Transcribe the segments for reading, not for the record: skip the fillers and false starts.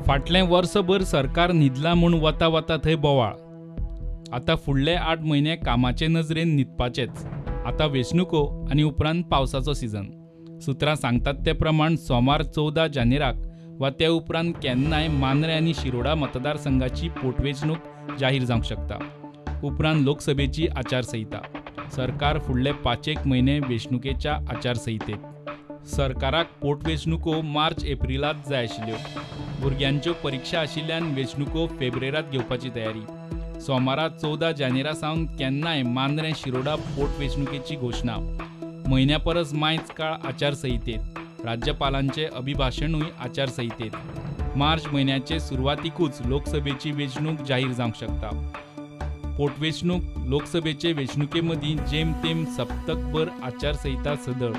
फाटलें वर्सभर सरकार न्हिदलां म्हूण वता वता थंय बोवाळ. आतां फुडले 8 म्हयने कामाचे नजरेन न्हिदपाचेच. आतां वेंचणुको आनी उपरांत पावसाचो सिजन. सुत्रां सांगतात ते प्रमाण सोमार 14 जानेराक वा ते उपरांत केन्नाय मांद्रें आनी शिरोडा मतदारसंघाची पोटवेंचणूक जाहीर जावंक शकता. उपरांत लोकसभेची आचारसंहिता. सरकार फुडले 5-1 म्हयने वेंचणुकेच्या आचारसंहितेत. सरकाराक पोटवेंचणुको मार्च एप्रिलांत जाय आशिल्ल्यो. भुरग्यांच्यो परिक्षा आशिल्ल्यान वेंचणुको फेब्रेरांत घेवपाची तयारी. सोमारा 14 जानेरा सावन केन्नाय मांद्रें शिरोडा पोटवेंचणुकेची घोशणा. म्हयन्या परस मायज काळ आचारसंहितेत. राज्यपालांचें अभिभाशणूय आचारसंहितेत. मार्च म्हयन्याचे सुरवातीकूच लोकसभेची वेंचणूक जाहीर जावंक शकता. पोटवेंचणूक लोकसभेचे वेंचणुके मदीं जेमतेम सप्तकभर आचारसंहिता सदळ.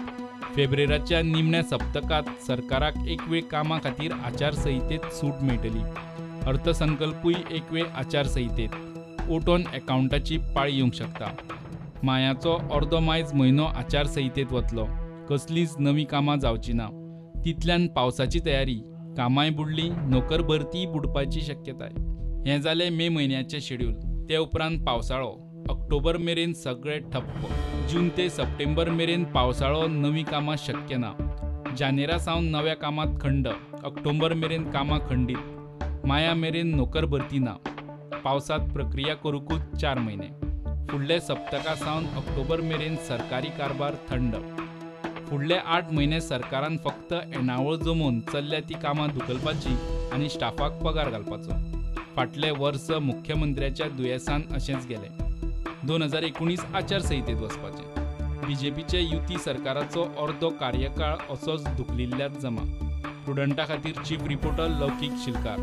फेब्रेराच्या निमण्या सप्तकांत सरकाराक एक वेळ कामा खातीर आचारसंहितेत सूट मेळटली. अर्थसंकल्पूय एक वेळ आचारसंहितेत. वोट ऑन अकाउंटाची पाळी येवंक शकता. मायाचो अर्दो मायज म्हयनो आचारसंहितेत वतलो. कसलीच नवी कामां जावची ना. तितल्यान पावसाची तयारी. कामांय बुडली, नोकर भरतीय बुडपाची शक्यताय. हें जालें मे म्हयन्याचें शेड्यूल. ते उपरांत पावसाळो. ऑक्टोबर मेरेन सगळें ठप्प. जून ते सप्टेंबर मेरेन पावसाळो, नवीं कामां शक्य ना. जानेरा सावन नव्या कामांत खंड. ऑक्टोबर मेरेन कामां खंडीत. माया मेरेन नोकर भरती ना. पावसांत प्रक्रिया करूंकूच 4 म्हयने. फुडले सप्तका सावन ऑक्टोबर मेरेन सरकारी कारभार थंड. फुडले 8 म्हयने सरकारान फक्त येणावळ जमोवन चल्ल्या ती कामां धुकलपाची आनी स्टाफाक पगार घालपाचो. फाटलें वर्स मुख्यमंत्र्याच्या दुयेंसान अशेंच गेलें. 2019 आचारसंहितेत वचपाचें. बीजेपीचे युती सरकाराचो अर्दो कार्यकाळ असोच धुकलिल्ल्यांत जमा. प्रुडंटा खातीर चीफ रिपोर्टर लौकीक शिलकार.